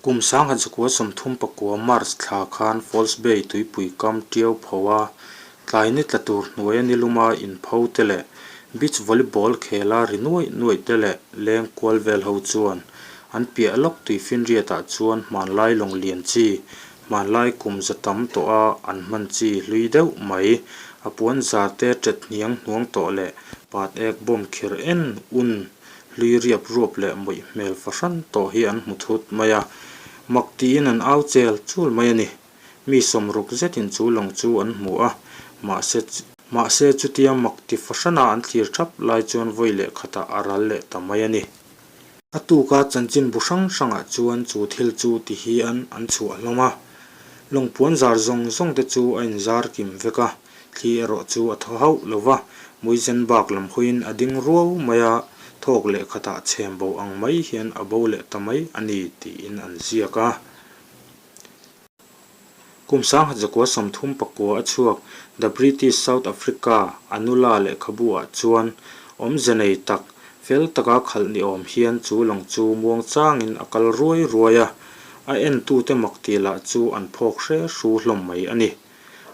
Kum 1939 March thla khan False Bay tuipui kam tiau pho a, tlai ni tla tur hnuaia niluma inpho te leh beach volleyball khela ri nuaih nuaih te leh leng kual vel ho chuan an piah lawk tuifinriatah chuan hmanlai lawng lian chi, hmanlai kum za tam tawha an hman chi hlui deuh mai, a puan zar te ṭet hniang hnuang tawh leh pat ek bawm khir en un hlui riap ruap leh mawih hmel fahran tawh hi an hmu thut mai a, mak tiin an au chel chul mai a ni. Mi sawmruk zetin chu lawng chu an hmu a, mahse mahse chutia mak ti fahrana an thlir thap lai chuan vawi leh khatah a ral leh ta mai a ni. A tuka chanchin bu hrang hrangah chuan chu thil chu ti hian an chhuah hlawm a, lawng puan zar zawng zawng te chu a inzar kim vek a, Thli erawh chu a thaw hauh lo va, Muizenbak lam hawiin a ding ruau mai a, thawk leh khatah chhem bo ang mai hian a bo leh ta mai a ni tiin an ziak a. Kum 1939 a chhuak The British South Africa a nula lehkhabu ah chuan awmze nei tak, fel taka khalh ni awm hian chu lawng chu muang changin a kal ruai ruai a, a entute mak tih lah chu an phawk hre hru hlawm mai a ni.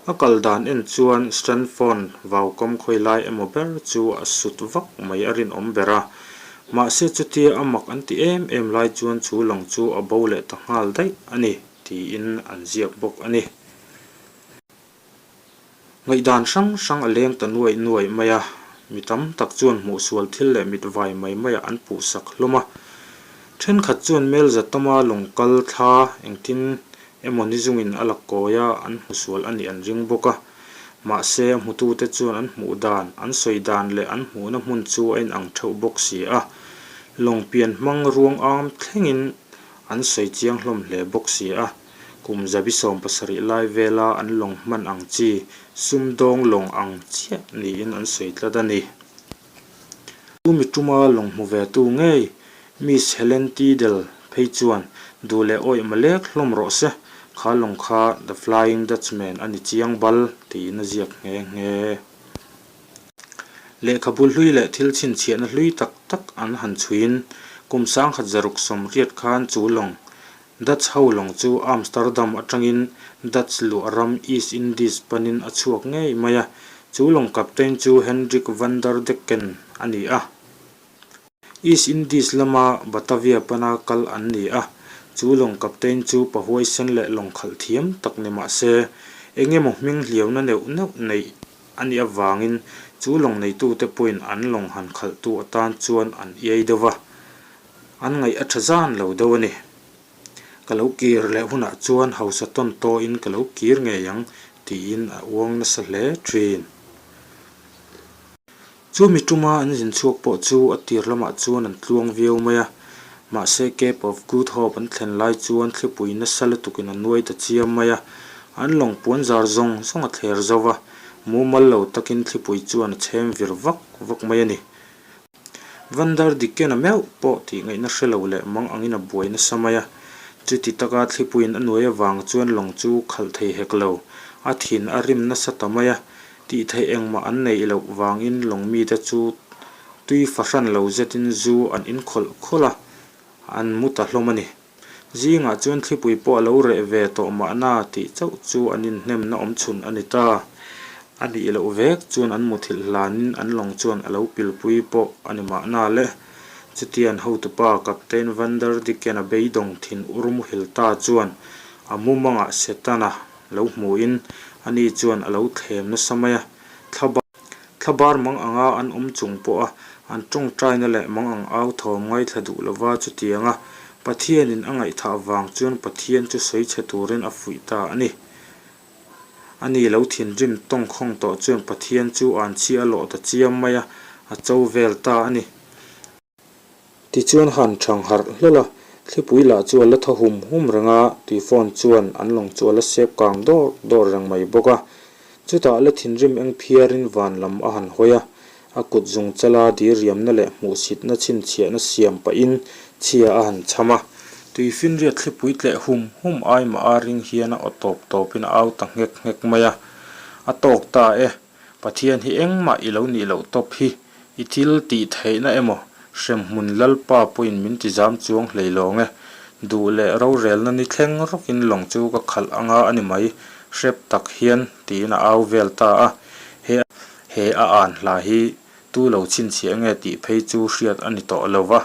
A kal dan en chuan Stanford vaukam khawi lai emaw ber chu a sut vak mai a rinawm ber a. Mahse chutia a mak an ti em em lai chuan chu lawng chu a bo leh ta nghal daih a ni tiin an ziak bawk a ni. Ngaihdan hrang hrang a leng ta nuaih nuaih mai a, mi tam tak chuan hmuhsual thil leh mit vai mai maiah an puhsak hlawm a. Thenkhat chuan Melza tama lawng kal thla engtin Emaw ni zungin a la kawi a, an hmu sual a nih an ring bawk a. Mahse, a hmutute chuan an hmuh dan, an sawi dan leh an hmuhna hmun chu a inang theuh bawk si a. Lawng pian hmang ruang am thlengin an sawi chiang hlawm hle bawk si a. Kum zabi 70 lai vela an lawng hman ang chi, sumdawng lawng ang chiah niin an sawi tlat a ni. Chu mi tuma lawng hmu ve tu ngei Miss Helen Tidel phei chuan duh leh awih malek hlawm rawh se, kha lawng kha The Flying Dutchman a ni chiang bal tiin a ziak nghe nghe. Lehkhabu hlui leh thil chhinchhiahna hlui tak tak an han chhuiin kum 1680 khan chu lawng Dutch ho lawng chu Amsterdam atangin Dutch luah ram East Indies panin a chhuak ngei mai a, chu lawng captain chu Hendrik van der Decken a ni a. East Indies lama Batavia pana kal an ni a, chu lawng captain chu pahuaisen leh lawng khalh thiam tak ni mah se, eng emaw hming hliauna neuh neuh neih a nih avangin chu lawng neitute pawhin an lawng han khalhtu atan chuan an iai deuh va. An ngaih a tha zan lo deuh a ni. Ka lo kir leh hunah chuan hausa tawn tawhin ka lo kir ngei ang tiin a uang nasa hle thin. Chu mi tuma an zin chhuak pawh chu a tir lamah chuan an tluang viau mai a. Mahse Cape of Good Hope an thlen lai chuan thlipui nasa lutukin a nuai ta chiam mai a. An lawng puan zar zawng zawng a thler zo va, mumal lo takin thlipui chuan a chhem vir vak vak mai a ni. Van der Decken-a meuh pawh tih ngaihna hre lo leh mang angin a buai nasa mai a. Chuti taka thlipuiin a nuai avang chuan lawng chu khalh thei hek lo. A thin a rim nasa ta mai a, tih theih engmah an neih loh vangin lawng mite chu tui fahran lo zetin zu an inkhawlh khawlh a, an mu ta hlawm a ni. Zingah chuan thlipui pawh a lo reh ve tawh mahna tih chauh chu an inhnemna awm chhun a ni ta. A nih loh vek chuan an muthilh hlanin an lawng chuan a lo pilpui pawh a ni mahna le. Chutian hotupa Captain Van der Dicken-a beidawng thin ur muhil ta chuan a mumangah Setana lo hmuhin ani chuan a lo thlem nasa mai a, thla Thlabar mang anga an awm chung pawha an tawngtaina leh mang ang au thawm ngaithla duh lova chutianga Pathianin a ngaihthah vang chuan Pathian chu sawi chhe turin a fuih ta a ni. Ani lo thinrim tawngkhawng tawh chuan Pathian chu an chhi a lawh ta chiam mai a, a cho vel ta a ni. Tichuan han thang harh hlawl a, thlipui lah chu a la thaw hum hum reng a, tui phone chuan an lawng chu a la sep kang dawr dawr reng mai bawk a. Chutah la thinrim eng phiarin van lam a han hawi a, a kut zung chala diriamna leh hmuhsitna chhinchhiahna siam pahin chhia a han chham a. Tui finriat thlipui tleh hum hum ai mah a ring hian a aw tawp tawpin a au ta nghek nghek mai a, A tawk ta e, Pathian hi engmah i lo nih loh tawp hi i thil tih theihna emaw hremhmun Lalpa pawhin min ti zam chuang hlei lawng e. Duh leh rorelna ni thleng rawkin lawng chu ka khalh anga a ni mai, hrep tak hian, tiin a au vel ta a. He he a an hla hi tu lo chhinchhiah nge tih phei chu hriat a ni tawh lo va,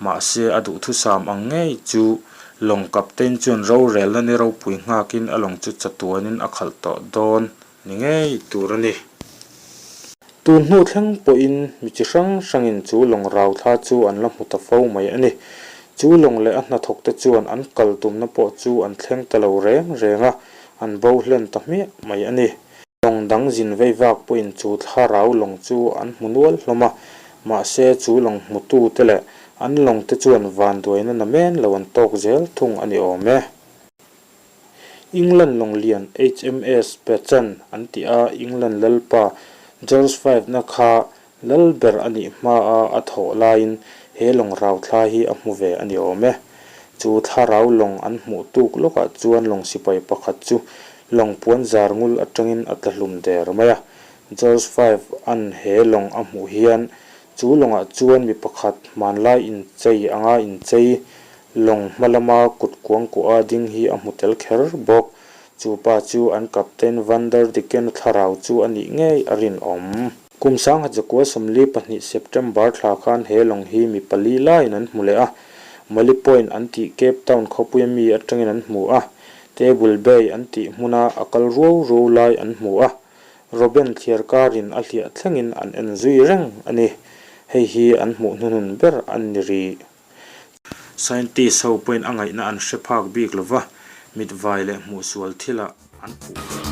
mahse a duhthusam ang ngei chu lawng captain chuan rorelna ni ropui nghakin a lawng chu chatuanin a khalh tawh dawn ni ngei tur a ni. Tun hnu thleng pawhin mi chi hrang hrangin chu lawng rau thla chu an la hmu ta fo mai a ni. Chu lawng leh a hnathawkte chuan an kal tumna pawh chu an thleng ta lo reng reng a, an bo hlen ta hmiah mai a ni. Lawng dang zin vei vak pawhin chu thlarau lawng chu an hmu nual hlawm a, mahse chu lawng hmutute leh an lawngte chuan vanduaina namen lo an tawk zel thung a ni awm e. England lawng lian HMS Pechan an tih a, England lalpa George V na kha lal ber a nih hmaa a thawh laiin he lawng rau thla hi a hmu ve a ni awm e. Chu thlarau lawng an hmuh tuk lawkah chuan lawng sipai pakhat chu lawng puan zar ngul atangin a tla hlum der mai a. George V an he lawng a hmuh hian chu lawngah chuan mi pakhat hmanlai inchei anga inchei Lawng hma lama kut kuangkuah a ding hi a hmu tel kher bawk. Chu pa chu an Captain Van der Diken-a thlarau chu a nih ngei a rinawm. Kum sangha zakua 42 September thla khan he lawng hi mi pali laiin an hmu leh a. Molly Point an tih Cape Town khawpuia mi atangin an hmu a. Table Bay an tih hmuna a kal ruau ruau lai an hmu a. Robben thliar karin a hliah thlengin an en zui reng a ni. Hei hi an hmuh hnuhnun ber an ni rih. Scientist ho pawhin a ngaihna an hre phak bik lo va, mitvai leh hmuhsual thilah an puh ve.